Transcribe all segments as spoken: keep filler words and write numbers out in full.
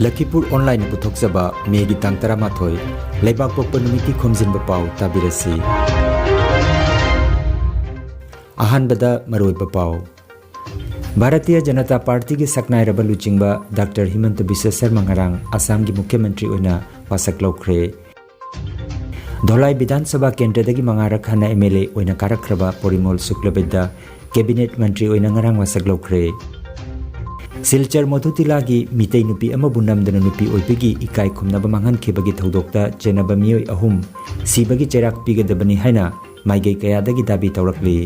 ꯂꯈꯤꯄꯨꯔ ꯑꯣꯟꯂꯥꯏꯟꯅ ꯄꯨꯊꯣꯛꯆꯕ ꯃꯦꯒꯤ ꯇꯥꯡ ꯇꯔꯥꯃꯥꯊꯣꯏ, ꯂꯩꯕꯥꯛ ꯄꯣꯛꯄ ꯅꯨꯃꯤꯠꯀꯤ ꯈꯣꯝꯖꯤꯟꯕ ꯄꯥꯎ ꯇꯥꯕꯤꯔꯁꯤ꯫ ꯑꯍꯥꯟꯕꯗ ꯃꯔꯨꯑꯣꯏꯕ ꯄꯥꯎ꯫ ꯚꯥꯔꯇꯤꯌ ꯖꯅꯇꯥ ꯄꯥꯔꯇꯤꯒꯤ ꯁꯛꯅꯥꯏꯔꯕ ꯂꯨꯆꯤꯡꯕ ꯗꯥꯛꯇꯔ ꯍꯤꯃꯟꯇ ꯕꯤꯁ꯭ꯋ ꯁꯔꯃ ꯉꯔꯥꯡ ꯑꯁꯥꯝꯒꯤ ꯃꯨꯈ꯭ꯌ ꯃꯟꯇ꯭ꯔꯤ ꯑꯣꯏꯅ ꯋꯥꯁꯛ ꯂꯧꯈ꯭ꯔꯦ꯫ ꯙꯣꯂꯥꯏ ꯕꯤꯙꯥꯟ ꯁꯚꯥ ꯀꯦꯟꯗ꯭ꯔꯗꯒꯤ ꯃꯉꯥꯔꯛ ꯍꯟꯅ ꯑꯦꯝ ꯑꯦꯜ ꯑꯦ ꯑꯣꯏꯅ ꯀꯥꯔꯛꯈ꯭ꯔꯕ ꯄꯣꯔꯤꯃꯣꯜ ꯁꯨꯀ꯭ꯂꯕꯩꯗ ꯀꯦꯕꯤꯅꯦꯠ ꯃꯟꯇ꯭ꯔꯤ ꯑꯣꯏꯅ ꯉꯔꯥꯡ ꯋꯥꯁꯛ ꯂꯧꯈ꯭ꯔꯦ꯫ ꯁꯤꯜꯆꯔ ꯃꯣꯊꯨꯇꯤꯂꯥꯒꯤ ꯃꯤꯇꯩ ꯅꯨꯄꯤ ꯑꯃꯕꯨ ꯅꯝꯗꯅ ꯅꯨꯄꯤ ꯑꯣꯏꯕꯤꯒꯤ ꯏꯀꯥꯏ ꯈꯨꯝꯅꯕ ꯃꯥꯡꯍꯟꯈꯤꯕꯒꯤ ꯊꯧꯗꯣꯛꯇ ꯆꯦꯟꯅꯕ ꯃꯤꯑꯣꯏ ꯑꯍꯨꯝ ꯁꯤꯕꯒꯤ ꯆꯩꯔꯥꯛ ꯄꯤꯒꯗꯕꯅꯤ ꯍꯥꯏꯅ ꯃꯥꯏꯀꯩ ꯀꯌꯥꯗꯒꯤ ꯗꯥꯕꯤ ꯇꯧꯔꯛꯂꯤ꯫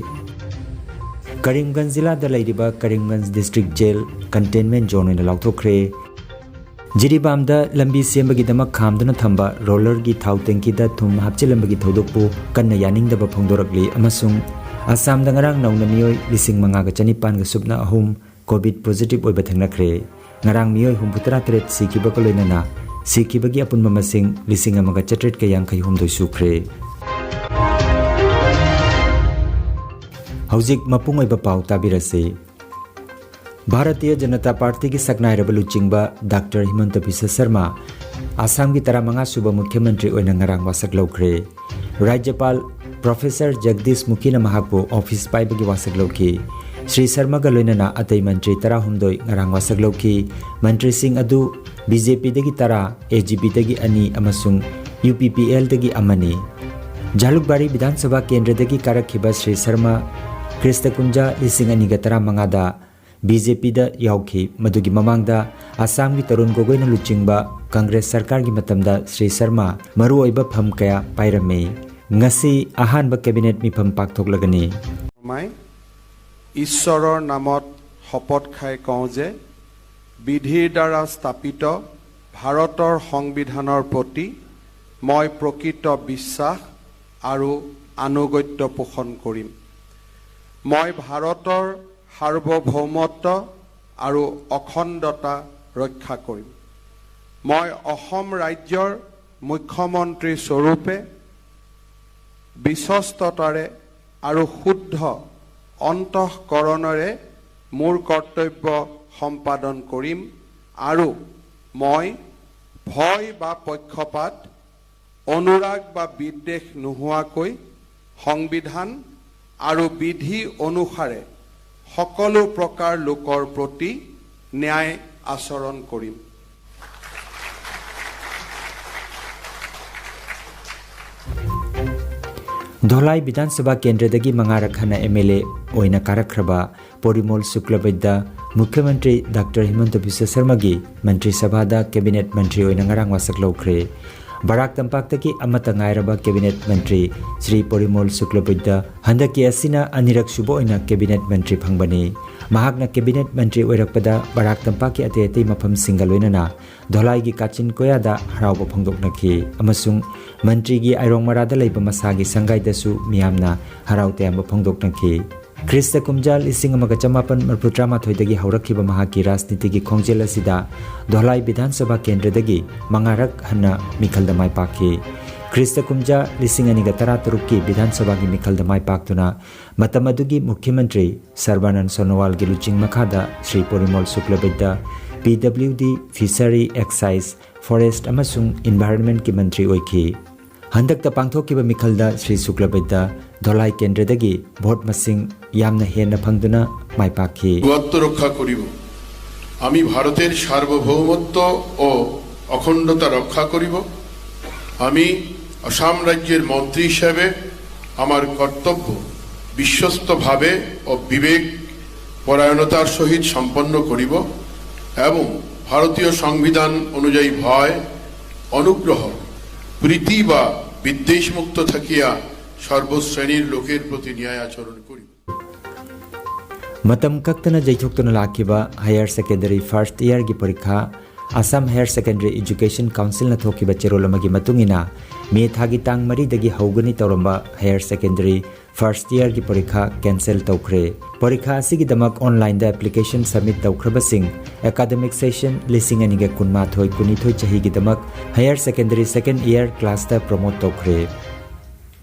ꯀꯔꯤꯝꯒꯟꯖ ꯖꯤꯂꯥꯗ ꯂꯩꯔꯤꯕ Karimganj district gel containment zone ꯑꯣꯏꯅ ꯂꯥꯎꯊꯣꯛꯈ꯭ꯔꯦ꯫ ꯖꯤꯔꯤꯕꯥꯝꯗ ꯂꯝꯕꯤ ꯁꯦꯝꯕꯒꯤꯗꯃꯛ ꯈꯥꯝꯗꯨꯅ ꯊꯝꯕ ꯔꯣꯂꯔꯒꯤ ꯊꯥꯎ ꯇꯦꯡꯀꯤꯗ ꯊꯨꯝ ꯍꯥꯞꯆꯤꯜꯂꯝꯕꯒꯤ ꯊꯧꯗꯣꯛꯄꯨ ꯀꯟꯅ ꯌꯥꯅꯤꯡꯗꯕ ꯐꯣꯡꯗꯣꯔꯛꯂꯤ ꯑꯃꯁꯨꯡ ꯑꯁꯥꯝꯗ ꯉꯔꯥꯡ ꯅꯧꯅ ꯃꯤꯑꯣꯏ ꯂꯤꯁꯤꯡ ꯃꯉꯥꯒ ꯆꯅꯤꯄꯥꯟꯒ ꯁꯨꯞꯅ ꯑꯍꯨꯝ ꯀꯣꯚꯤꯗ ꯄꯣꯖꯤꯇꯤꯚ ꯑꯣꯏꯕ ꯊꯦꯡꯅꯈ꯭ꯔꯦ꯫ ꯉꯔꯥꯡ ꯃꯤꯑꯣꯏ ꯍꯨꯝꯐꯨꯇꯔꯥ ꯇꯔꯦꯠ ꯁꯤꯈꯤꯕꯒ ꯂꯣꯏꯅꯅ ꯁꯤꯈꯤꯕꯒꯤ ꯑꯄꯨꯟꯕ ꯃꯁꯤꯡ ꯂꯤꯁꯤꯡ ꯑꯃꯒ ꯆꯥꯇ꯭ꯔꯦꯠꯀ ꯌꯥꯡꯈꯩ ꯍꯨꯝꯗꯣꯏ ꯁꯨꯈ꯭ꯔꯦ꯫ ꯍꯧꯖꯤꯛ ꯃꯄꯨꯡ ꯑꯣꯏꯕ ꯄꯥꯎ ꯇꯥꯕꯤꯔꯁꯤ꯫ ꯚꯥꯔꯇꯤꯌ ꯖꯅꯇꯥ ꯄꯥꯔꯇꯤꯒꯤ ꯁꯛꯅꯥꯏꯔꯕ ꯂꯨꯆꯤꯡꯕ ꯗꯥꯛꯇꯔ ꯍꯤꯃꯟꯇ ꯕꯤꯁ꯭ꯋ ꯁꯔꯃ ꯑꯁꯥꯝꯒꯤ ꯇꯔꯥꯃꯉꯥ ꯁꯨꯕ ꯃꯨꯈ꯭ꯌ ꯃꯟꯇ꯭ꯔꯤ ꯑꯣꯏꯅ ꯉꯔꯥꯡ ꯋꯥꯁꯛ ꯂꯧꯈ꯭ꯔꯦ꯫ ꯔꯥꯖ꯭ꯌꯄꯥꯜ ꯄ꯭ꯔꯣꯐꯦꯁꯔ ꯖꯒꯗꯤꯁ ꯃꯨꯈꯤꯅ ꯃꯍꯥꯛꯄꯨ ꯑꯣꯐꯤꯁ ꯄꯥꯏꯕꯒꯤ ꯋꯥꯁꯛ ꯂꯧꯈꯤ꯫ ꯁ꯭ꯔꯤ ꯁꯔꯃꯒ ꯂꯣꯏꯅꯅ ꯑꯇꯩ ꯃꯟꯇ꯭ꯔꯤ ꯇꯔꯥꯍꯨꯝꯗꯣꯏ ꯉꯔꯥꯡ ꯋꯥꯁꯛ ꯂꯧꯈꯤ꯫ ꯃꯟꯇ꯭ꯔꯤꯁꯤꯡ ꯑꯗꯨ ꯕꯤ ꯖꯦ ꯄꯤꯗꯒꯤ ꯇꯔꯥ, ꯑꯦ ꯖꯤ ꯄꯤꯗꯒꯤ ꯑꯅꯤ ꯑꯃꯁꯨꯡ ꯌꯨ ꯄꯤ ꯄꯤ ꯑꯦꯜꯗꯒꯤ ꯑꯃꯅꯤ꯫ ꯖꯥꯂꯨꯛꯕꯥꯔꯤ ꯕꯤꯙꯥꯟ ꯁꯚꯥ ꯀꯦꯟꯗ꯭ꯔꯗꯒꯤ ꯀꯥꯔꯛꯈꯤꯕ ꯁ꯭ꯔꯤ ꯁꯔꯃ ꯈ꯭ꯔꯤꯁꯇ ꯀꯨꯝꯖꯥ ꯂꯤꯁꯤꯡ ꯑꯅꯤꯒ ꯇꯔꯥꯃꯉꯥꯗ ꯕꯤ ꯖꯦ ꯄꯤꯗ ꯌꯥꯎꯈꯤ꯫ ꯃꯗꯨꯒꯤ ꯃꯃꯥꯡꯗ ꯑꯁꯥꯝꯒꯤ ꯇꯔꯨꯟ ꯒꯣꯒꯣꯏꯅ ꯂꯨꯆꯤꯡꯕ ꯀꯪꯒ꯭ꯔꯦꯁ ꯁꯔꯀꯥꯔꯒꯤ ꯃꯇꯝꯗ ꯁ꯭ꯔꯤ ꯁꯔꯃ ꯃꯔꯨꯑꯣꯏꯕ ꯐꯝ ꯀꯌꯥ ꯄꯥꯏꯔꯝꯃꯤ꯫ ꯉꯁꯤ ꯑꯍꯥꯟꯕ ꯀꯦꯕꯤꯅꯦꯠ ꯃꯤꯐꯝ ꯄꯥꯡꯊꯣꯛꯂꯒꯅꯤ꯫ মই ঈশ্বৰৰ নামত শপত খাই কওঁ যে বিধিৰ দ্বাৰা স্থাপিত ভাৰতৰ সংবিধানৰ প্ৰতি মই প্ৰকৃত বিশ্বাস আৰু আনুগত্য পোষণ কৰিম। মই ভাৰতৰ সাৰ্বভৌমত্ব আৰু অখণ্ডতা ৰক্ষা কৰিম। মই অসম ৰাজ্যৰ মুখ্যমন্ত্ৰী স্বৰূপে বিশ্বস্ততাৰে আৰু শুদ্ধ অন্তঃকৰণেৰে মোৰ কৰ্তব্য সম্পাদন কৰিম আৰু মই ভয় বা পক্ষপাত, অনুৰাগ বা বিদ্বেষ নোহোৱাকৈ সংবিধান আৰু বিধি অনুসাৰে সকলো প্ৰকাৰ লোকৰ প্ৰতি ন্যায় আচৰণ কৰিম। ꯙꯣꯂꯥꯏ ꯕꯤꯙꯥꯟ ꯁꯚꯥ ꯀꯦꯟꯗ꯭ꯔꯗꯒꯤ ꯃꯉꯥꯔꯛ ꯍꯟꯅ ꯑꯦꯝ ꯑꯦꯜ ꯑꯦ ꯑꯣꯏꯅ ꯀꯥꯔꯛꯈ꯭ꯔꯕ ꯄꯣꯔꯤꯃꯣꯜ ꯁꯨꯀ꯭ꯂꯕꯩꯗ ꯃꯨꯈ꯭ꯌ ꯃꯟꯇ꯭ꯔꯤ ꯗꯥꯛꯇꯔ ꯍꯤꯃꯟꯇ ꯕꯤꯁ꯭ꯋ ꯁꯔꯃꯒꯤ ꯃꯟꯇ꯭ꯔꯤ ꯁꯚꯥꯗ ꯀꯦꯕꯤꯅꯦꯠ ꯃꯟꯇ꯭ꯔꯤ ꯑꯣꯏꯅ ꯉꯔꯥꯡ ꯋꯥꯁꯛ ꯂꯧꯈ꯭ꯔꯦ꯫ ꯕꯔꯥꯛ ꯇꯝꯄꯥꯛꯇꯒꯤ ꯑꯃꯠꯇ ꯉꯥꯏꯔꯕ ꯀꯦꯕꯤꯅꯦꯠ ꯃꯟꯇ꯭ꯔꯤ ꯁ꯭ꯔꯤ ꯄꯣꯔꯤꯃꯣꯜ ꯁꯨꯀ꯭ꯂꯕꯩꯗ ꯍꯟꯗꯛꯀꯤ ꯑꯁꯤꯅ ꯑꯅꯤꯔꯛ ꯁꯨꯕ ꯑꯣꯏꯅ ꯀꯦꯕꯤꯅꯦꯠ ꯃꯟꯇ꯭ꯔꯤ ꯐꯪꯕꯅꯤ꯫ ꯃꯍꯥꯛꯅ ꯀꯦꯕꯤꯅꯦꯠ ꯃꯟꯇ꯭ꯔꯤ ꯑꯣꯏꯔꯛꯄꯗ ꯕꯔꯥꯛ ꯇꯝꯄꯥꯛꯀꯤ ꯑꯇꯩ ꯑꯇꯩ ꯃꯐꯝꯁꯤꯡꯒ ꯂꯣꯏꯅꯅ ꯙꯣꯂꯥꯏꯒꯤ ꯀꯥꯆꯤꯟ ꯀꯣꯌꯥꯗ ꯍꯔꯥꯎꯕ ꯐꯣꯡꯗꯣꯛꯅꯈꯤ ꯑꯃꯁꯨꯡ ꯃꯟꯇ꯭ꯔꯤꯒꯤ ꯑꯥꯏꯔꯣꯡ ꯃꯔꯥꯗ ꯂꯩꯕ ꯃꯁꯥꯒꯤ ꯁꯪꯒꯥꯏꯗꯁꯨ ꯃꯤꯌꯥꯝꯅ ꯍꯔꯥꯎ ꯇꯌꯥꯝꯕ ꯐꯣꯡꯗꯣꯛꯅꯈꯤ꯫ ꯈ꯭ꯔꯤꯁꯇ ꯀꯨꯝꯖꯥ ꯂꯤꯁꯤꯡ ꯑꯃꯒ ꯆꯃꯥꯄꯟ ꯃꯔꯤꯐꯨꯇꯔꯥ ꯃꯥꯊꯣꯏꯗꯒꯤ ꯍꯧꯔꯛꯈꯤꯕ ꯃꯍꯥꯛꯀꯤ ꯔꯥꯖꯅꯤꯇꯤꯒꯤ ꯈꯣꯡꯖꯦꯜ ꯑꯁꯤꯗ ꯙꯣꯂꯥꯏ ꯕꯤꯙꯥꯟ ꯁꯚꯥ ꯀꯦꯟꯗ꯭ꯔꯗꯒꯤ ꯃꯉꯥꯔꯛ ꯍꯟꯅ ꯃꯤꯈꯜꯗ ꯃꯥꯏ ꯄꯥꯛꯈꯤ꯫ ꯈ꯭ꯔꯤꯁꯇ ꯀꯨꯝꯖꯥ ꯂꯤꯁꯤꯡ ꯑꯅꯤꯒ ꯇꯔꯥꯇꯔꯨꯛꯀꯤ ꯕꯤꯙꯥꯟ ꯁꯚꯥꯒꯤ ꯃꯤꯈꯜꯗ ꯃꯥꯏ ꯄꯥꯛꯇꯨꯅ ꯃꯇꯝ ꯑꯗꯨꯒꯤ ꯃꯨꯈ꯭ꯌ ꯃꯟꯇ꯭ꯔꯤ ꯁꯔꯕꯥꯅꯟ ꯁꯣꯅꯣꯋꯥꯜꯒꯤ ꯂꯨꯆꯤꯡ ꯃꯈꯥꯗ ꯁ꯭ꯔꯤ ꯄꯣꯔꯤꯃꯣꯜ ꯁꯨꯀ꯭ꯂꯕꯩꯗ ꯄꯤ ꯗꯕ꯭ꯂꯤꯎ ꯗꯤ, ꯐꯤꯁꯔꯤ, ꯑꯦꯛꯁꯥꯏꯖ, ꯐꯣꯔꯦꯁꯠ ꯑꯃꯁꯨꯡ ꯏꯟꯚꯥꯏꯔꯟꯃꯦꯟꯠꯀꯤ ꯃꯟꯇ꯭ꯔꯤ ꯑꯣꯏꯈꯤ꯫ ꯍꯟꯗꯛꯇ ꯄꯥꯡꯊꯣꯛꯈꯤꯕ ꯃꯤꯈꯜꯗ ꯁ꯭ꯔꯤ ꯁꯨꯀ꯭ꯂꯕꯩꯗ ꯙꯣꯂꯥꯏ ꯀꯦꯟꯗ꯭ꯔꯗꯒꯤ ꯚꯣꯠ ꯃꯁꯤꯡ ꯌꯥꯝꯅ ꯍꯦꯟꯅ ꯐꯪꯗꯨꯅ ꯃꯥꯏ ꯄꯥꯛꯈꯤ꯫ আত্মরক্ষা করিব। আমি ভারতের সার্বভৌমত্ব ও অখণ্ডতা রক্ষা করিব। আমি আসাম রাজ্যের মন্ত্রী হিসেবে আমার কর্তব্য বিশ্বস্তভাবে ও বিবেক পরায়ণতার সহিত সম্পন্ন করিব এবং ভারতীয় সংবিধান অনুযায়ী ভয়, অনুগ্রহ, প্রীতি বা বিদ্বেষমুক্ত থাকিয়া সর্বশ্রেণীর লোকের প্রতি ন্যায় আচরণ করিব। ꯃꯇꯝ ꯀꯛꯇꯅ ꯌꯩꯊꯣꯛꯇꯨꯅ ꯂꯥꯛꯈꯤꯕ ꯍꯥꯌꯔ ꯁꯦꯀꯦꯟꯗꯔꯤ ꯐꯥꯔꯁꯠ ꯏꯌꯥꯔꯒꯤ ꯄꯔꯤꯈꯥ, ꯑꯁꯥꯝ ꯍꯥꯌꯔ ꯁꯦꯀꯦꯟꯗꯔꯤ ꯏꯖꯨꯀꯦꯁꯟ ꯀꯥꯎꯟꯁꯤꯜꯅ ꯊꯣꯛꯈꯤꯕ ꯆꯦꯔꯣꯜ ꯑꯃꯒꯤ ꯃꯇꯨꯡ ꯏꯟꯅ, ꯃꯦ ꯊꯥꯒꯤ ꯇꯥꯡ ꯃꯔꯤꯗꯒꯤ ꯍꯧꯒꯅꯤ ꯇꯧꯔꯝꯕ ꯍꯥꯌꯔ ꯁꯦꯀꯦꯟꯗꯔꯤ ꯐꯥꯔꯁꯠ ꯏꯌꯥꯔꯒꯤ ꯄꯔꯤꯈꯥ ꯀꯦꯟꯁꯦꯜ ꯇꯧꯈ꯭ꯔꯦ꯫ ꯄꯔꯤꯈꯥ ꯑꯁꯤꯒꯤꯗꯃꯛ ꯑꯣꯟꯂꯥꯏꯟꯗ ꯑꯦꯄ꯭ꯂꯤꯀꯦꯁꯟ ꯁꯕꯃꯤꯠ ꯇꯧꯈ꯭ꯔꯕꯁꯤꯡ ꯑꯦꯀꯥꯗꯃꯤꯛ ꯁꯦꯁꯟ ꯂꯤꯁꯤꯡ ꯑꯅꯤꯒ ꯀꯨꯟꯃꯥꯊꯣꯏ ꯀꯨꯟꯅꯤꯊꯣꯏ ꯆꯍꯤꯒꯤꯗꯃꯛ ꯍꯥꯌꯔ ꯁꯦꯀꯦꯟꯗꯔꯤ ꯁꯦꯀꯦꯟꯗ ꯏꯌꯥꯔ ꯀ꯭ꯂꯥꯁꯇ ꯄ꯭ꯔꯣꯃꯣꯠ ꯇꯧꯈ꯭ꯔꯦ꯫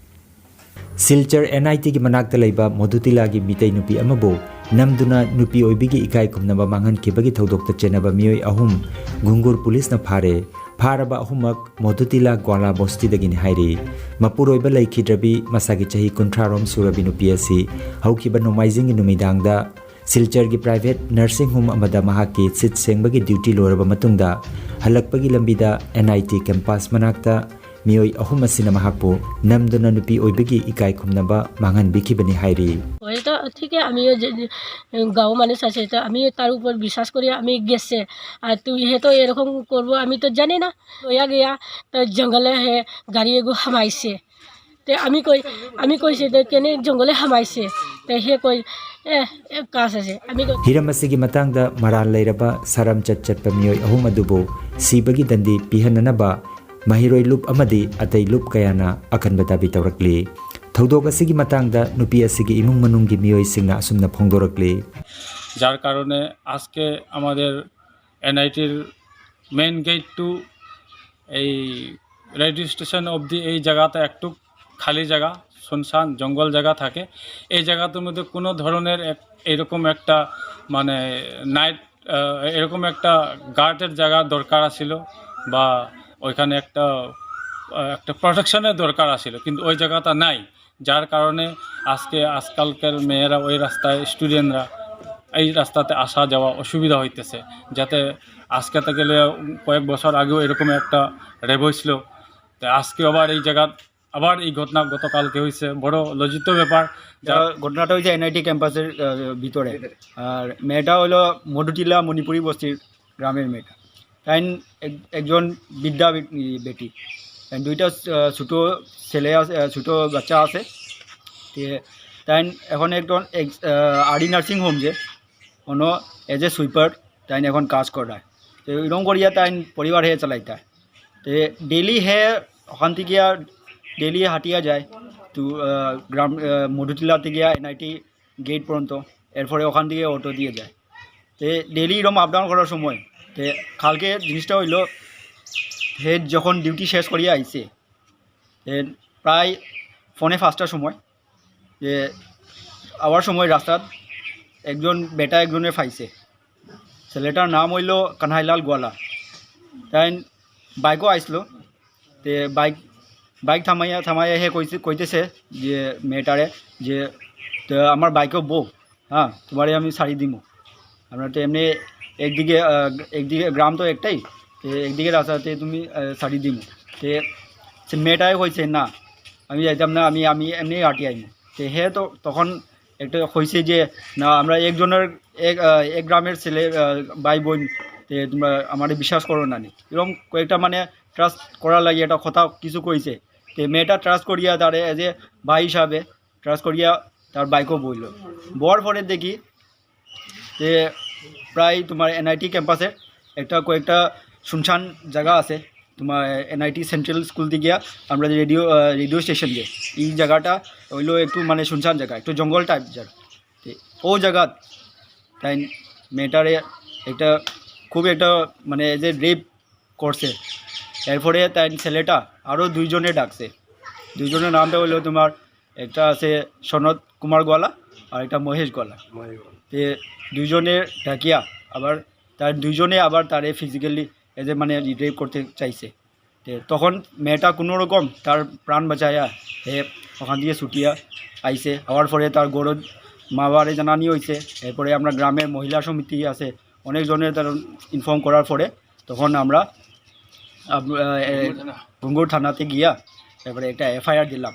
ꯁꯤꯜꯆꯔ ꯑꯦꯟ ꯑꯥꯏ ꯇꯤꯒꯤ ꯃꯅꯥꯛꯇ ꯂꯩꯕ ꯃꯣꯗꯨꯇꯤꯂꯥꯒꯤ ꯃꯤꯇꯩ ꯅꯨꯄꯤ ꯑꯃꯕꯨ ꯅꯝꯗꯨꯅ ꯅꯨꯄꯤ ꯑꯣꯏꯕꯤꯒꯤ ꯏꯀꯥꯏ ꯈꯨꯝꯅꯕ ꯃꯥꯡꯍꯟꯈꯤꯕꯒꯤ ꯊꯧꯗꯣꯛꯇ ꯆꯦꯟꯅꯕ ꯃꯤꯑꯣꯏ ꯑꯍꯨꯝ ꯘꯨꯡꯒꯨꯔ ꯄꯨꯂꯤꯁꯅ ꯐꯥꯔꯦ꯫ ꯐꯥꯔꯕ ꯑꯍꯨꯝꯃꯛ ꯃꯣꯗꯨꯇꯤꯂꯥ ꯒ꯭ꯋꯥꯂꯥ ꯕꯣꯁꯇꯤꯗꯒꯤꯅꯤ ꯍꯥꯏꯔꯤ꯫ ꯃꯄꯨꯔꯣꯏꯕ ꯂꯩꯈꯤꯗ꯭ꯔꯕꯤ ꯃꯁꯥꯒꯤ ꯆꯍꯤ ꯀꯨꯟꯊ꯭ꯔꯥ ꯔꯣꯝ ꯁꯨꯔꯕꯤ ꯅꯨꯄꯤ ꯑꯁꯤ ꯍꯧꯈꯤꯕ ꯅꯣꯡꯃꯥꯏꯖꯤꯡꯒꯤ ꯅꯨꯃꯤꯗꯥꯡꯗ ꯁꯤꯜꯆꯔꯒꯤ private nursing home ꯑꯃꯗ ꯃꯍꯥꯛꯀꯤ ꯁꯤꯠ ꯁꯦꯡꯕꯒꯤ duty ꯂꯣꯏꯔꯕ ꯃꯇꯨꯡꯗ ꯍꯜꯂꯛꯄꯒꯤ ꯂꯝꯕꯤꯗ N I T campus ꯃꯅꯥꯛꯇ ꯃꯤꯑꯣꯏ ꯑꯍꯨꯝ ꯑꯁꯤꯅ ꯃꯍꯥꯛꯄꯨ ꯅꯝꯗꯨꯅ ꯅꯨꯄꯤ ꯑꯣꯏꯕꯒꯤ ꯏꯀꯥꯏ ꯈꯨꯝꯅꯕ ꯃꯥꯡꯍꯟꯕꯤꯈꯤꯕꯅꯤ ꯍꯥꯏꯔꯤ꯫ वही तो ठीक है, আমিও যে গাঁও মানুষ আছে, তো আমি তার উপর বিশ্বাস করি আমি গেছে। আর তুই হে তো এরকম করবো আমি তো জানি না। লয়া গিয়া তো জঙ্গলে হে গাড়ি এগো হামাইছে। তে আমি কই আমি কৈছে যে কেনে জঙ্গলে হামাইছে। তে হে কই এ এ কাজ আছে। আমি কই ꯍꯤꯔꯝ ꯑꯁꯤꯒꯤ ꯃꯇꯥꯡꯗ ꯃꯔꯥꯜ ꯂꯩꯔꯕ ꯁꯥꯔꯝꯆꯠ ꯆꯠꯄ ꯃꯤꯑꯣꯏ ꯑꯍꯨꯝ ꯑꯗꯨꯕꯨ ꯁꯤꯕꯒꯤ ꯗꯟꯗꯤ ꯄꯤꯍꯟꯅꯅꯕ ꯃꯍꯩꯔꯣꯏ ꯂꯨꯞ ꯑꯃꯗꯤ ꯑꯇꯩ ꯂꯨꯞ ꯀꯌꯥꯅ ꯑꯀꯟꯕ ꯗꯥꯕꯤ ꯇꯧꯔꯛꯂꯤ꯫ ꯊꯧꯗꯣꯛ ꯑꯁꯤꯒꯤ ꯃꯇꯥꯡꯗ ꯅꯨꯄꯤ ꯑꯁꯤꯒꯤ ꯏꯃꯨꯡ ꯃꯅꯨꯡꯒꯤ ꯃꯤꯑꯣꯏꯁꯤꯡꯅ ꯑꯁꯨꯝꯅ ꯐꯣꯡꯗꯣꯔꯛꯂꯤ꯫ যার কারণে আজকে আমাদের এনআইটির মেন গেট টু এই রেডিও স্টেশন অবধি এই জায়গাটা একটু খালি জায়গা, শুনশান জঙ্গল জায়গা থাকে। এই জায়গাটার মধ্যে কোনো ধরনের এক এইরকম একটা মানে নাইট এরকম একটা গার্ডের জায়গা দরকার আছিল বা ওইখানে একটা আহ, একটা প্রোটেকশনের দরকার আছিল, কিন্তু ওই জায়গাটা নাই। যার কারণে আজকে আজকালকার মেয়েরা ওই রাস্তায়, স্টুডেন্টরা এই রাস্তাতে আসা যাওয়া অসুবিধা হইতেছে। যাতে আজকে তো গেলে কয়েক বছর আগেও এরকম একটা রেপ হয়েছিল, তো আজকে আবার এই জায়গা আবার এই ঘটনা গতকালকে হয়েছে, বড় লজ্জিত ব্যাপার। যা ঘটনাটা হয়েছে এনআইটি ক্যাম্পাসের আহ, ভিতরে। আর মেয়েটা হলো মধুটিলা মণিপুরি বস্তির গ্রামের মেয়েটা। তাই এক- একজন বৃদ্ধা বে- বেটি। তাই দুইটা আহ, ছোটো ছেলে আছে, আহ, ছোটো বাচ্চা আছে। তে তাই এখন একজন আরি নার্সিং হোম যে কোনো এজ এ সুইপার তাই এখন কাজ করায়। তো এরকম করিয়া তাই পরিবার হে চালাইতা। তো ডেলি হে ওখান থেকে ডেলি হাঁটিয়া যায় তো আহ, গ্রাম আহ, মধুটিলা থেকে এনআইটি গেট পর্যন্ত। এরপরে ওখান থেকে অটো দিয়ে যায়। তো ডেলি এরকম আপ ডাউন করার সময় তো কালকে জিনিসটা হইলো, হে যখন ডিউটি শেষ করিয়া আইছে, তে প্রায় পৌনে পাঁচটার সময় যে আওয়ার সময় রাস্তাত একজন বেটা একজনে পাইছে। ছেলেটার নাম হইল কানহাইলাল গোয়ালা। তাই বাইকও আইসলো। তে বাইক বাইক থামাইয়া থামাইয়া হে কইছে কইতেছে যে মেয়েটারে যে, "তো আমার বাইকও বউ, হ্যাঁ, তোমারে আমি ছাড়ি দিমু।" আমরা তো এমনি একদিকে আহ, একদিকে গ্রাম তো একটাই, তো একদিকে রাস্তাতে তুমি আহ, ছাড়ি দিমু। তে সে মেয়েটাই কইছে, "না, আমি যাইতাম না, আমি আমি এমনি হাঁটি আইমু।" তে হে তো তখন একটা কইছে যে, "না, আমরা একজনের এক আহ, এক গ্রামের ছেলে, আহ, ভাই বোন, তে তোমরা আমারে বিশ্বাস করো না নি।" এরকম কয়েকটা মানে ট্রাস্ট করার লাগি একটা কথা কিছু কইছে। তে মেয়েটা ট্রাস্ট করিয়া তারে এজ এ ভাই হিসাবে ট্রাস্ট করিয়া তার বাইকও বইল। বওয়ার পরে দেখি যে প্রায় তোমার এনআইটি ক্যাম্পাসের একটা কয়েকটা শুনশান জায়গা আছে, তোমার এনআইটি সেন্ট্রাল স্কুল দিয়ে গিয়া আমরা যে রেডিও আহ, রেডিও স্টেশন যে এই জায়গাটা হইলো একটু মানে শুনশান জায়গা, একটু জঙ্গল টাইপ জায়গা। তে ও জায়গা তাই মেয়েটারে একটা খুব একটা মানে যে রেপ করছে। এরপরে তাই ছেলেটা আরও দুইজনে ডাকছে। দুইজনের নামটা হইলো তোমার একটা আছে সনৎ কুমার গোয়ালা আর একটা মহেশ গোয়ালা। তে দুইজনে ডাকিয়া আবার তার দুইজনে আবার তারে ফিজিক্যালি এজ এ মানে রেপ করতে চাইছে। তে তখন মেয়েটা কোনো রকম তার প্রাণ বাঁচাইয়া হে ওখান দিয়ে ছুটিয়া আইছে। আওয়ার পরে তার গরজ মা বাবারে জানানি হয়েছে। এরপরে আমরা গ্রামের মহিলা সমিতি আছে, অনেকজনের তার ইনফর্ম করার পরে তখন আমরা আব- এ, ঘুঙুর থানাতে গিয়া এরপরে একটা এফআইআর দিলাম।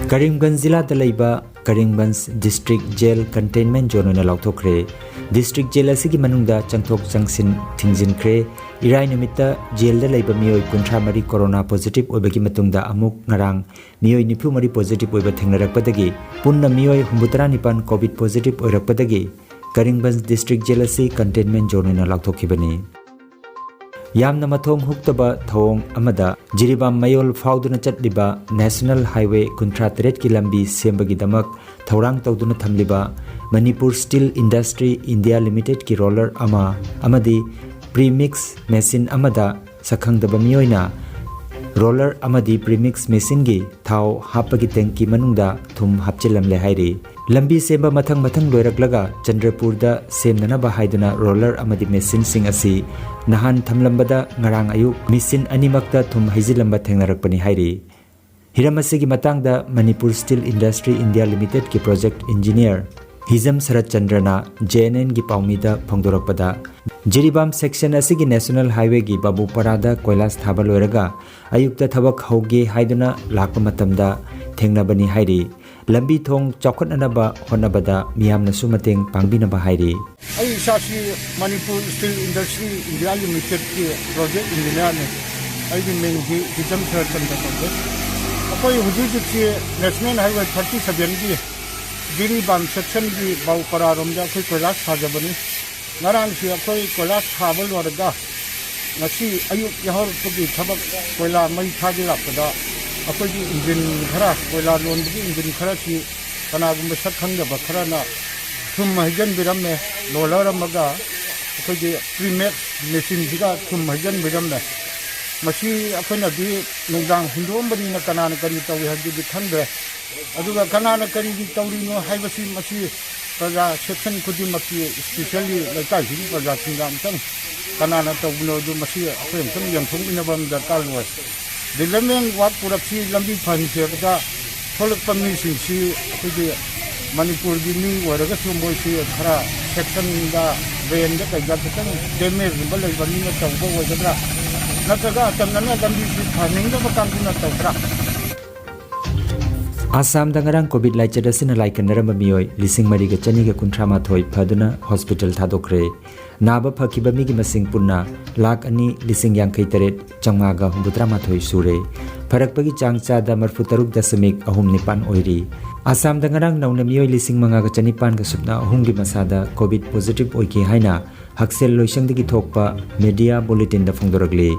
ꯀꯔꯤꯝꯒꯟꯖ ꯖꯤꯂꯥꯗ ꯂꯩꯕ Karimganj district gel containment zone ꯑꯣꯏꯅ ꯂꯥꯎꯊꯣꯛꯈ꯭ꯔꯦ꯫ ꯗꯤꯁꯇ꯭ꯔꯤꯛ ꯖꯦꯜ ꯑꯁꯤꯒꯤ ꯃꯅꯨꯡꯗ ꯆꯪꯊꯣꯛ ꯆꯪꯁꯤꯟ ꯊꯤꯡꯖꯤꯟꯈ꯭ꯔꯦ꯫ ꯏꯔꯥꯏ ꯅꯨꯃꯤꯠꯇ ꯖꯦꯜꯗ ꯂꯩꯕ ꯃꯤꯑꯣꯏ ꯀꯨꯟꯊ꯭ꯔꯥ ꯃꯔꯤ ꯀꯣꯔꯣꯅꯥ ꯄꯣꯖꯤꯇꯤꯚ ꯑꯣꯏꯕꯒꯤ ꯃꯇꯨꯡꯗ ꯑꯃꯨꯛ ꯉꯔꯥꯡ ꯃꯤꯑꯣꯏ ꯅꯤꯐꯨ ꯃꯔꯤ ꯄꯣꯖꯤꯇꯤꯚ ꯑꯣꯏꯕ ꯊꯦꯡꯅꯔꯛꯄꯗꯒꯤ ꯄꯨꯟꯅ ꯃꯤꯑꯣꯏ ꯍꯨꯝꯐꯨꯇꯔꯥ ꯅꯤꯄꯥꯟ COVID positive ꯑꯣꯏꯔꯛꯄꯗꯒꯤ Karimganj district gel ꯑꯁꯤ ꯀꯟꯇꯦꯟꯃꯦꯟ ꯖꯣꯟ ꯑꯣꯏꯅ ꯂꯥꯎꯊꯣꯛꯈꯤꯕꯅꯤ꯫ ꯌꯥꯝꯅ ꯃꯊꯣꯡ ꯍꯨꯛꯇꯕ ꯊꯧꯑꯣꯡ ꯑꯃꯗ ꯖꯤꯔꯤꯕꯥꯝ ꯃꯌꯣꯜ ꯐꯥꯎꯗꯨꯅ ꯆꯠꯂꯤꯕ ꯅꯦꯁꯅꯦꯜ ꯍꯥꯏꯋꯦ ꯀꯨꯟꯊ꯭ꯔꯥ ꯇꯔꯦꯠꯀꯤ ꯂꯝꯕꯤ ꯁꯦꯝꯕꯒꯤꯗꯃꯛ ꯊꯧꯔꯥꯡ ꯇꯧꯗꯨꯅ ꯊꯝꯂꯤꯕ ꯃꯅꯤꯄꯨꯔ ꯁ꯭ꯇꯤꯜ ꯏꯟꯗꯁꯇ꯭ꯔꯤ ꯏꯟꯗꯤꯌꯥ ꯂꯤꯃꯤꯇꯦꯗꯀꯤ ꯔꯣꯂꯔ ꯑꯃ ꯑꯃꯗꯤ ꯄ꯭ꯔꯤꯃꯤꯛꯁ ꯃꯦꯁꯤꯟ ꯑꯃꯗ ꯁꯛꯈꯪꯗꯕ ꯃꯤꯑꯣꯏꯅ ꯔꯣꯂꯔ ꯑꯃꯗꯤ ꯄ꯭ꯔꯤꯃꯤꯛꯁ ꯃꯦꯁꯤꯟꯒꯤ ꯊꯥꯎ ꯍꯥꯞꯄꯒꯤ ꯇꯦꯡꯀꯤ ꯃꯅꯨꯡꯗ ꯊꯨꯝ ꯍꯥꯞꯆꯤꯜꯂꯝꯂꯦ ꯍꯥꯏꯔꯤ꯫ ꯂꯝꯕꯤ ꯁꯦꯝꯕ ꯃꯊꯪ ꯃꯊꯪ ꯂꯣꯏꯔꯛꯂꯒ ꯆꯟꯗ꯭ꯔꯄꯨꯔꯗ ꯁꯦꯝꯅꯅꯕ ꯍꯥꯏꯗꯨꯅ ꯔꯣꯂꯔ ꯑꯃꯗꯤ ꯃꯦꯁꯤꯟꯁꯤꯡ ꯑꯁꯤ ꯅꯍꯥꯟ ꯊꯝꯂꯝꯕꯗ ꯉꯔꯥꯡ ꯑꯌꯨꯛ ꯃꯦꯁꯤꯟ ꯑꯅꯤꯃꯛꯇ ꯊꯨꯝ ꯍꯩꯖꯤꯜꯂꯝꯕ ꯊꯦꯡꯅꯔꯛꯄꯅꯤ ꯍꯥꯏꯔꯤ꯫ ꯍꯤꯔꯝ ꯑꯁꯤꯒꯤ ꯃꯇꯥꯡꯗ ꯃꯅꯤꯄꯨꯔ ꯁ꯭ꯇꯤꯜ ꯏꯟꯗꯁꯇ꯭ꯔꯤ ꯏꯟꯗꯤꯌꯥ ꯂꯤꯃꯤꯇꯦꯗꯀꯤ ꯄ꯭ꯔꯣꯖꯦꯛ ꯏꯟꯖꯤꯅꯤꯌꯔ ꯍꯤꯖꯝ ꯁꯔꯠ ꯆꯟꯗ꯭ꯔꯅ ꯖꯦ ꯑꯦꯟ ꯑꯦꯟꯒꯤ ꯄꯥꯎꯃꯤꯗ ꯐꯣꯡꯗꯣꯔꯛꯄꯗ, ꯖꯤꯔꯤꯕꯥꯝ ꯁꯦꯛꯁꯟ ꯑꯁꯤꯒꯤ ꯅꯦꯁꯅꯦꯜ ꯍꯥꯏꯋꯦꯒꯤ ꯕꯥꯕꯨꯄꯥꯔꯥꯗ ꯀꯣꯏꯂꯥꯁ ꯊꯥꯕ ꯂꯣꯏꯔꯒ ꯑꯌꯨꯛꯇ ꯊꯕꯛ ꯍꯧꯒꯦ ꯍꯥꯏꯗꯨꯅ ꯂꯥꯛꯄ ꯃꯇꯝꯗ ꯊꯦꯡꯅꯕꯅꯤ ꯍꯥꯏꯔꯤ꯫ ꯂꯝꯕꯤ ꯊꯣꯡ ꯆꯥꯎꯈꯠꯅꯅꯕ ꯍꯣꯠꯅꯕꯗ ꯃꯤꯌꯥꯝꯅꯁꯨ ꯃꯇꯦꯡ ꯄꯥꯡꯕꯤꯅꯕ ꯍꯥꯏꯔꯤ꯫ ꯑꯩ ꯏꯁꯥꯁꯤ ꯃꯅꯤꯄꯨꯔ ꯁ꯭ꯇꯤꯜ ꯏꯟꯗꯁꯇ꯭ꯔꯤ ꯏꯟꯗꯤꯌꯥ ꯂꯤꯃꯤꯇꯦꯗꯀꯤ ꯄ꯭ꯔꯣꯖꯦꯛ ꯏꯟꯖꯤꯅꯤꯌꯥꯔꯅꯤ꯫ ꯑꯩꯒꯤ ꯃꯤꯡꯗꯤ ꯍꯤꯖꯝ ꯁꯔꯠꯆꯟꯗ꯭ꯔ ꯀꯧꯖꯩ꯫ ꯑꯩꯈꯣꯏ ꯍꯧꯖꯤꯛ ꯍꯧꯖꯤꯛꯁꯤ ꯅꯦꯁꯅꯦꯜ ꯍꯥꯏꯋꯦ ꯊꯥꯔꯇꯤ ꯁꯚꯦꯟꯒꯤ ꯖꯤꯔꯤꯕꯥꯝ ꯁꯦꯛꯁꯟꯒꯤ ꯕꯥꯎꯄꯔꯥꯔꯣꯝꯗ ꯑꯩꯈꯣꯏ ꯀꯣꯏꯂꯥꯁ ꯊꯥꯖꯕꯅꯤ꯫ ꯉꯔꯥꯡꯁꯤ ꯑꯩꯈꯣꯏ ꯀꯣꯏꯂꯥꯁ ꯊꯥꯕ ꯂꯣꯏꯔꯒ ꯉꯁꯤ ꯑꯌꯨꯛ ꯌꯥꯍꯧꯔꯛꯄꯒꯤ ꯊꯕꯛ ꯀꯣꯏꯂꯥ ꯃꯩ ꯊꯥꯒꯦ ꯂꯥꯛꯄꯗ ꯑꯩꯈꯣꯏꯒꯤ ꯏꯟꯖꯤꯟ ꯈꯔ, ꯀꯣꯏꯂꯥ ꯂꯣꯟꯕꯒꯤ ꯏꯟꯖꯤꯟ ꯈꯔꯁꯤ ꯀꯅꯥꯒꯨꯝꯕ ꯁꯛ ꯈꯪꯗꯕ ꯈꯔꯅ ꯊꯨꯝ ꯍꯩꯖꯤꯟꯕꯤꯔꯝꯃꯦ꯫ ꯂꯣꯂꯔ ꯑꯃꯒ ꯑꯩꯈꯣꯏꯒꯤ ꯄ꯭ꯔꯤꯃꯦꯛꯁ ꯃꯦꯆꯤꯟꯁꯤꯒ ꯊꯨꯝ ꯍꯩꯖꯤꯟꯕꯤꯔꯝꯃꯦ꯫ ꯃꯁꯤ ꯑꯩꯈꯣꯏꯅꯗꯤ ꯅꯨꯡꯗꯥꯡ ꯍꯨꯟꯗꯣꯛꯑꯝꯕꯅꯤꯅ ꯀꯅꯥꯅ ꯀꯔꯤ ꯇꯧꯏ ꯍꯥꯏꯕꯗꯨꯗꯤ ꯈꯪꯗ꯭ꯔꯦ꯫ ꯑꯗꯨꯒ ꯀꯅꯥꯅ ꯀꯔꯤꯒꯤ ꯇꯧꯔꯤꯅꯣ ꯍꯥꯏꯕꯁꯤ ꯃꯁꯤ ꯄ꯭ꯔꯖꯥ ꯁꯦꯛꯁꯟ ꯈꯨꯗꯤꯡꯃꯛꯀꯤ, ꯏꯁꯄꯤꯁꯦꯜꯂꯤ ꯂꯩꯀꯥꯏꯁꯤꯒꯤ ꯄ꯭ꯔꯖꯥꯁꯤꯡꯗ ꯑꯃꯨꯛꯇꯪ ꯀꯅꯥꯅ ꯇꯧꯕꯅꯣ ꯑꯗꯨ ꯃꯁꯤ ꯑꯩꯈꯣꯏ ꯑꯃꯨꯛꯇꯪ ꯌꯦꯡꯊꯣꯛꯃꯤꯟꯅꯕ ꯑꯃ ꯗꯔꯀꯥꯔ ꯑꯣꯏ꯫ ꯗꯤꯕ꯭ꯂꯞꯃꯦꯟ ꯋꯥꯔꯛ ꯄꯨꯔꯛꯁꯤ ꯂꯝꯕꯤ ꯐꯍꯟꯁꯤ ꯍꯥꯏꯕꯗ ꯊꯣꯛꯂꯛꯄ ꯃꯤꯁꯤꯡꯁꯤ ꯑꯩꯈꯣꯏꯒꯤ ꯃꯅꯤꯄꯨꯔꯒꯤ ꯃꯤ ꯑꯣꯏꯔꯒꯁꯨ ꯃꯣꯏꯁꯤ ꯈꯔ ꯁꯦꯛꯁꯟꯗ, ꯗ꯭ꯔꯦꯟꯗ ꯀꯩꯗ ꯈꯤꯇꯪ ꯗꯦꯃꯦꯖꯀꯨꯝꯕ ꯂꯩꯕ ꯃꯤꯅ ꯇꯧꯕ ꯑꯣꯏꯒꯗ꯭ꯔꯥ, ꯅꯠꯇ꯭ꯔꯒ ꯑꯇꯝꯅꯅ ꯂꯝꯕꯤꯁꯤ ꯐꯍꯟꯅꯤꯡꯗꯕ ꯀꯥꯡꯕꯨꯅ ꯇꯧꯕ꯭ꯔꯥ? ꯑꯁꯥꯝꯗ ꯉꯔꯥꯡ ꯀꯣꯚꯤꯗ ꯂꯥꯏꯆꯠ ꯑꯁꯤꯅ ꯂꯥꯏꯀꯟꯅꯔꯝꯕ ꯃꯤꯑꯣꯏ ꯂꯤꯁꯤꯡ ꯃꯔꯤꯒ ꯆꯅꯤꯒ ꯀꯨꯟꯊ꯭ꯔꯥ ꯃꯥꯊꯣꯏ ꯐꯗꯨꯅ ꯍꯣꯁꯄꯤꯇꯥꯜ ꯊꯥꯗꯣꯛꯈ꯭ꯔꯦ꯫ ꯅꯥꯕ ꯐꯈꯤꯕ ꯃꯤꯒꯤ ꯃꯁꯤꯡ ꯄꯨꯟꯅ ꯂꯥꯈ ꯑꯅꯤ ꯂꯤꯁꯤꯡ ꯌꯥꯡꯈꯩ ꯇꯔꯦꯠ ꯆꯥꯝꯃꯉꯥꯒ ꯍꯨꯝꯐꯨꯇꯔꯥ ꯃꯥꯊꯣꯏ ꯁꯨꯔꯦ꯫ ꯐꯔꯛꯄꯒꯤ ꯆꯥꯡ ꯆꯥꯗ ꯃꯔꯤꯐꯨ ꯇꯔꯨꯛ ꯗꯁꯃꯤꯛ ꯑꯍꯨꯝ ꯅꯤꯄꯥꯟ ꯑꯣꯏꯔꯤ꯫ ꯑꯁꯥꯝꯗ ꯉꯔꯥꯡ ꯅꯧꯅ ꯃꯤꯑꯣꯏ ꯂꯤꯁꯤꯡ ꯃꯉꯥꯒ ꯆꯅꯤꯄꯥꯟꯒ ꯁꯨꯞꯅ ꯑꯍꯨꯝꯒꯤ ꯃꯁꯥꯗ ꯀꯣꯚꯤꯗ ꯄꯣꯖꯤꯇꯤꯚ ꯑꯣꯏꯈꯤ ꯍꯥꯏꯅ ꯍꯛꯁꯦꯜ ꯂꯣꯏꯁꯪꯗꯒꯤ ꯊꯣꯛꯄ ꯃꯦꯗꯤꯌꯥ ꯕꯨꯂꯦꯇꯤꯟꯗ ꯐꯣꯡꯗꯣꯔꯛꯂꯤ꯫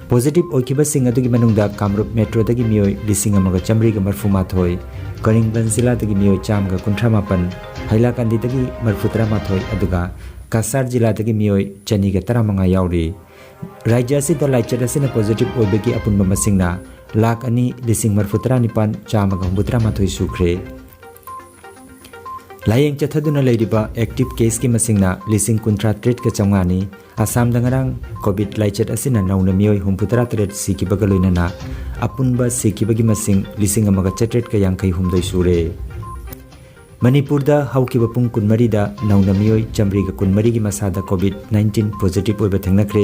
ꯄꯣꯖꯤꯇꯤꯚ ꯑꯣꯏꯈꯤꯕꯁꯤꯡ ꯑꯗꯨꯒꯤ ꯃꯅꯨꯡꯗ ꯀꯥꯃꯔꯨꯞ ꯃꯦꯇ꯭ꯔꯣꯗꯒꯤ ꯃꯤꯑꯣꯏ ꯂꯤꯁꯤꯡ ꯑꯃꯒ ꯆꯥꯃꯔꯤꯒ ꯃꯔꯤꯐꯨ ꯃꯥꯊꯣꯏ, ꯀꯔꯤꯡꯒꯟꯖ ꯖꯤꯂꯥꯗꯒꯤ ꯃꯤꯑꯣꯏ ꯆꯥꯝꯃꯒ ꯀꯨꯟꯊ꯭ꯔꯥ ꯃꯥꯄꯟ, ꯍꯩꯂꯥꯀꯥꯟꯗꯤꯗꯒꯤ ꯃꯔꯤꯐꯨ ꯇꯔꯥ ꯃꯥꯊꯣꯏ, ꯑꯗꯨꯒ ꯀꯁꯥꯔ ꯖꯤꯂꯥꯗꯒꯤ ꯃꯤꯑꯣꯏ ꯆꯅꯤꯒ ꯇꯔꯥ ꯃꯉꯥ ꯌꯥꯎꯔꯤ꯫ ꯔꯥꯖ꯭ꯌ ꯑꯁꯤꯗ ꯂꯥꯏꯆꯠ ꯑꯁꯤꯅ positive ꯑꯣꯏꯕꯒꯤ ꯑꯄꯨꯟꯕ ꯃꯁꯤꯡꯅ ꯂꯥꯈ ꯑꯅꯤ ꯂꯤꯁꯤꯡ ꯃꯔꯤꯐꯨ ꯇꯔꯥ ꯅꯤꯄꯥꯟ ꯆꯥꯝꯃꯒ ꯍꯨꯝꯐꯨꯇꯔꯥ ꯃꯥꯊꯣꯏ ꯁꯨꯈ꯭ꯔꯦ꯫ ꯂꯥꯌꯦꯡ ꯆꯠꯊꯗꯨꯅ ꯂꯩꯔꯤꯕ active caseꯀꯤ ꯃꯁꯤꯡꯅ ꯂꯤꯁꯤꯡ ꯀꯨꯟꯊ꯭ꯔꯥ ꯇꯔꯦꯠꯀ ꯆꯥꯝꯃꯉꯥꯅꯤ꯫ ꯑꯁꯥꯝꯗ ꯉꯔꯥꯡ COVID ꯂꯥꯏꯆꯠ ꯑꯁꯤꯅ ꯅꯧꯅ ꯃꯤꯑꯣꯏ ꯍꯨꯝꯐꯨꯇꯔꯥ ꯇꯔꯦꯠ ꯁꯤꯈꯤꯕꯒ ꯂꯣꯏꯅꯅ ꯑꯄꯨꯟꯕ ꯁꯤꯈꯤꯕꯒꯤ ꯃꯁꯤꯡ ꯂꯤꯁꯤꯡ ꯑꯃꯒ ꯆꯥꯇ꯭ꯔꯦꯠꯀ ꯌꯥꯡꯈꯩ ꯍꯨꯝꯗꯣꯏ ꯁꯨꯔꯦ꯫ ꯃꯅꯤꯄꯨꯔꯗ ꯍꯧꯈꯤꯕ ꯄꯨꯡ ꯀꯨꯟꯃꯔꯤꯗ ꯅꯧꯅ ꯃꯤꯑꯣꯏ ꯆꯥꯃꯔꯤꯒ ꯀꯨꯟꯃꯔꯤꯒꯤ ꯃꯁꯥꯗ COVID nineteen positive ꯑꯣꯏꯕ ꯊꯦꯡꯅꯈ꯭ꯔꯦ꯫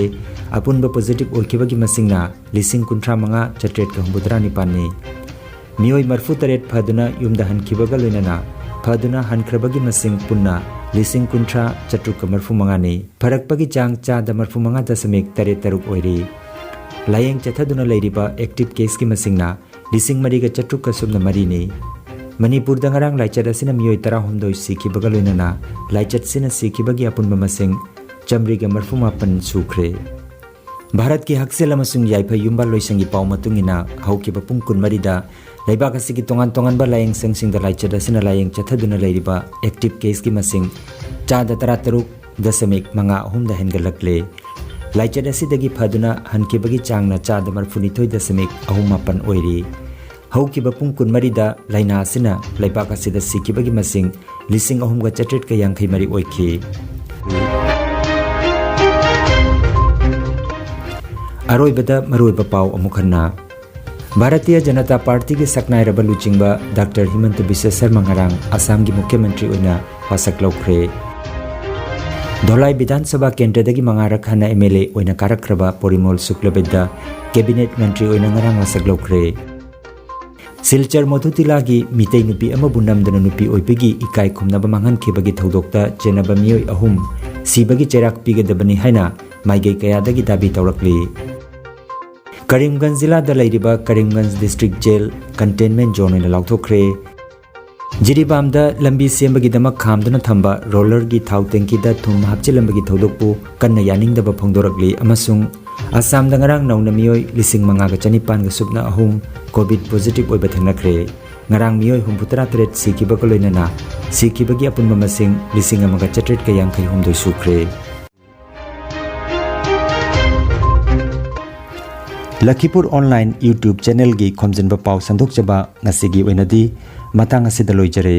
ꯑꯄꯨꯟꯕ positive ꯑꯣꯏꯈꯤꯕꯒꯤ ꯃꯁꯤꯡꯅ ꯂꯤꯁꯤꯡ ꯀꯨꯟꯊ꯭ꯔꯥ ꯃꯉꯥ ꯆꯥꯇ꯭ꯔꯦꯠꯀ ꯍꯨꯝꯐꯨꯇꯔꯥ ꯅꯤꯄꯥꯟꯅꯤ꯫ ꯃꯤꯑꯣꯏ ꯃꯔꯤꯐꯨ ꯇꯔꯦꯠ ꯐꯗꯨꯅ ꯌꯨꯝꯗ ꯍꯟꯈꯤꯕꯒ ꯂꯣꯏꯅꯅ ꯐꯗꯨꯅ ꯍꯟꯈ꯭ꯔꯕꯒꯤ ꯃꯁꯤꯡ ꯄꯨꯟꯅ ꯂꯤꯁꯤꯡ ꯀꯨꯟꯊ꯭ꯔꯥ ꯆꯥꯇ꯭ꯔꯨꯛꯀ ꯃꯔꯤꯐꯨ ꯃꯉꯥꯅꯤ꯫ ꯐꯔꯛꯄꯒꯤ ꯆꯥꯡ ꯆꯥꯗ ꯃꯔꯤꯐꯨ ꯃꯉꯥ ꯗꯁꯃꯤꯛ ꯇꯔꯦꯠ ꯇꯔꯨꯛ ꯑꯣꯏꯔꯤ꯫ ꯂꯥꯌꯦꯡ ꯆꯠꯊꯗꯨꯅ ꯂꯩꯔꯤꯕ active caseꯀꯤ ꯃꯁꯤꯡꯅ ꯂꯤꯁꯤꯡ ꯃꯔꯤꯒ ꯆꯥꯇ꯭ꯔꯨꯛꯀ ꯁꯨꯞꯅ ꯃꯔꯤꯅꯤ꯫ ꯃꯅꯤꯄꯨꯔꯗ ꯉꯔꯥꯡ ꯂꯥꯏꯆꯠ ꯑꯁꯤꯅ ꯃꯤꯑꯣꯏ ꯇꯔꯥꯍꯨꯝꯗꯣꯏ ꯁꯤꯈꯤꯕꯒ ꯂꯣꯏꯅꯅ ꯂꯥꯏꯆꯠꯁꯤꯅ ꯁꯤꯈꯤꯕꯒꯤ ꯑꯄꯨꯟꯕ ꯃꯁꯤꯡ ꯆꯥꯃꯔꯤꯒ ꯃꯔꯤꯐꯨ ꯃꯥꯄꯟ ꯁꯨꯈ꯭ꯔꯦ꯫ ꯚꯥꯔꯠꯀꯤ ꯍꯛꯁꯦꯜ ꯑꯃꯁꯨꯡ ꯌꯥꯏꯐ ꯌꯨꯝꯕꯥꯜ ꯂꯣꯏꯁꯪꯒꯤ ꯄꯥꯎ ꯃꯇꯨꯡ ꯏꯟꯅ, ꯍꯧꯈꯤꯕ ꯄꯨꯡ ꯀꯨꯟꯃꯔꯤꯗ ꯂꯩꯕꯥꯛ ꯑꯁꯤꯒꯤ ꯇꯣꯉꯥꯟ ꯇꯣꯉꯥꯟꯕ ꯂꯥꯌꯦꯡꯁꯪꯁꯤꯡꯗ ꯂꯥꯏꯆꯠ ꯑꯁꯤꯅ ꯂꯥꯌꯦꯡ ꯆꯠꯊꯗꯨꯅ ꯂꯩꯔꯤꯕ active caseꯀꯤ ꯃꯁꯤꯡ ꯆꯥꯗ ꯇꯔꯥꯇꯔꯨꯛ ꯗꯁꯃꯤꯛ ꯃꯉꯥ ꯑꯍꯨꯝꯗ ꯍꯦꯟꯒꯠꯂꯛꯂꯦ꯫ ꯂꯥꯏꯆꯠ ꯑꯁꯤꯗꯒꯤ ꯐꯗꯨꯅ ꯍꯟꯈꯤꯕꯒꯤ ꯆꯥꯡꯅ ꯆꯥꯗ ꯃꯔꯤꯐꯨꯅꯤꯊꯣꯏ ꯗꯁꯃꯤꯛ ꯑꯍꯨꯝ ꯃꯥꯄꯟ ꯑꯣꯏꯔꯤ꯫ ꯍꯧꯈꯤꯕ ꯄꯨꯡ ꯀꯨꯟꯃꯔꯤꯗ ꯂꯥꯏꯅꯥ ꯑꯁꯤꯅ ꯂꯩꯕꯥꯛ ꯑꯁꯤꯗ ꯁꯤꯈꯤꯕꯒꯤ ꯃꯁꯤꯡ ꯂꯤꯁꯤꯡ ꯑꯍꯨꯝꯒ ꯆꯥꯇ꯭ꯔꯦꯠꯀ ꯌꯥꯡꯈꯩ ꯃꯔꯤ ꯑꯣꯏꯈꯤ꯫ ꯑꯔꯣꯏꯕꯗ ꯃꯔꯨꯑꯣꯏꯕ ꯄꯥꯎ ꯑꯃꯨꯛ ꯍꯟꯅ꯫ ꯚꯥꯔꯇꯤꯌ ꯖꯅꯇꯥ ꯄꯥꯔꯇꯤꯒꯤ ꯁꯛꯅꯥꯏꯔꯕ ꯂꯨꯆꯤꯡꯕ ꯗꯥꯛꯇꯔ ꯍꯤꯃꯟꯇ ꯕꯤꯁ꯭ꯋ ꯁꯔꯃ ꯉꯔꯥꯡ ꯑꯁꯥꯝꯒꯤ ꯃꯨꯈ꯭ꯌ ꯃꯟꯇ꯭ꯔꯤ ꯑꯣꯏꯅ ꯋꯥꯁꯛ ꯂꯧꯈ꯭ꯔꯦ꯫ ꯙꯣꯂꯥꯏ ꯕꯤꯙꯥꯟ ꯁꯚꯥ ꯀꯦꯟꯗ꯭ꯔꯗꯒꯤ ꯃꯉꯥꯔꯛ ꯍꯟꯅ MLA ꯑꯣꯏꯅ ꯀꯥꯔꯛꯈ꯭ꯔꯕ ꯄꯣꯔꯤꯃꯣꯜ ꯁꯨꯀ꯭ꯂꯕꯩꯗ꯭ꯌ cabinet ꯃꯟꯇ꯭ꯔꯤ ꯑꯣꯏꯅ ꯉꯔꯥꯡ ꯋꯥꯁꯛ ꯂꯧꯈ꯭ꯔꯦ꯫ ꯁꯤꯜꯆꯔ ꯃꯣꯊꯨꯇꯤꯂꯥꯒꯤ ꯃꯤꯇꯩ ꯅꯨꯄꯤ ꯑꯃꯕꯨ ꯅꯝꯗꯨꯅ ꯅꯨꯄꯤ ꯑꯣꯏꯕꯤꯒꯤ ꯏꯀꯥꯏ ꯈꯨꯝꯅꯕ ꯃꯥꯡꯍꯟꯈꯤꯕꯒꯤ ꯊꯧꯗꯣꯛꯇ ꯆꯦꯟꯅꯕ ꯃꯤꯑꯣꯏ ꯑꯍꯨꯝ ꯁꯤꯕꯒꯤ ꯆꯩꯔꯥꯛ ꯄꯤꯒꯗꯕꯅꯤ ꯍꯥꯏꯅ ꯃꯥꯏꯀꯩ ꯀꯌꯥꯗꯒꯤ ꯗꯥꯕꯤ ꯇꯧꯔꯛꯂꯤ꯫ ꯀꯔꯤꯝꯒꯟꯖ ꯖꯤꯂꯥꯗ ꯂꯩꯔꯤꯕ Karimganj district jail containment zone ꯑꯣꯏꯅ ꯂꯥꯎꯊꯣꯛꯈ꯭ꯔꯦ꯫ ꯖꯤꯔꯤꯕꯥꯝꯗ ꯂꯝꯕꯤ ꯁꯦꯝꯕꯒꯤꯗꯃꯛ ꯈꯥꯝꯗꯨꯅ ꯊꯝꯕ rollerꯒꯤ ꯊꯥꯎ tankiꯗ ꯊꯨꯝ ꯍꯥꯞꯆꯤꯜꯂꯝꯕꯒꯤ ꯊꯧꯗꯣꯛꯄꯨ ꯀꯟꯅ ꯌꯥꯅꯤꯡꯗꯕ ꯐꯣꯡꯗꯣꯔꯛꯂꯤ ꯑꯃꯁꯨꯡ ꯑꯁꯥꯝꯗ ꯉꯔꯥꯡ ꯅꯧꯅ ꯃꯤꯑꯣꯏ ꯂꯤꯁꯤꯡ ꯃꯉꯥꯒ ꯆꯅꯤꯄꯥꯟꯒ ꯁꯨꯞꯅ ꯑꯍꯨꯝ COVID positive ꯑꯣꯏꯕ ꯊꯦꯡꯅꯈ꯭ꯔꯦ꯫ ꯉꯔꯥꯡ ꯃꯤꯑꯣꯏ ꯍꯨꯝꯐꯨꯇꯔꯥ ꯇꯔꯦꯠ ꯁꯤꯈꯤꯕꯒ ꯂꯣꯏꯅꯅ ꯁꯤꯈꯤꯕꯒꯤ ꯑꯄꯨꯟꯕ ꯃꯁꯤꯡ ꯂꯤꯁꯤꯡ ꯑꯃꯒ ꯆꯥꯇ꯭ꯔꯦꯠꯀ ꯌꯥꯡꯈꯩ ꯍꯨꯝꯗꯣꯏ ꯁꯨꯈ꯭ꯔꯦ꯫ ꯂꯈꯤꯄꯨꯔ ꯑꯣꯟꯂꯥꯏꯟ YouTube ꯆꯦꯅꯦꯜꯒꯤ ꯈꯣꯝꯖꯤꯟꯕ ꯄꯥꯎ ꯁꯟꯗꯣꯛꯆꯕ ꯉꯁꯤꯒꯤ ꯑꯣꯏꯅꯗꯤ ꯃꯇꯥꯡ ꯑꯁꯤꯗ ꯂꯣꯏꯖꯔꯦ꯫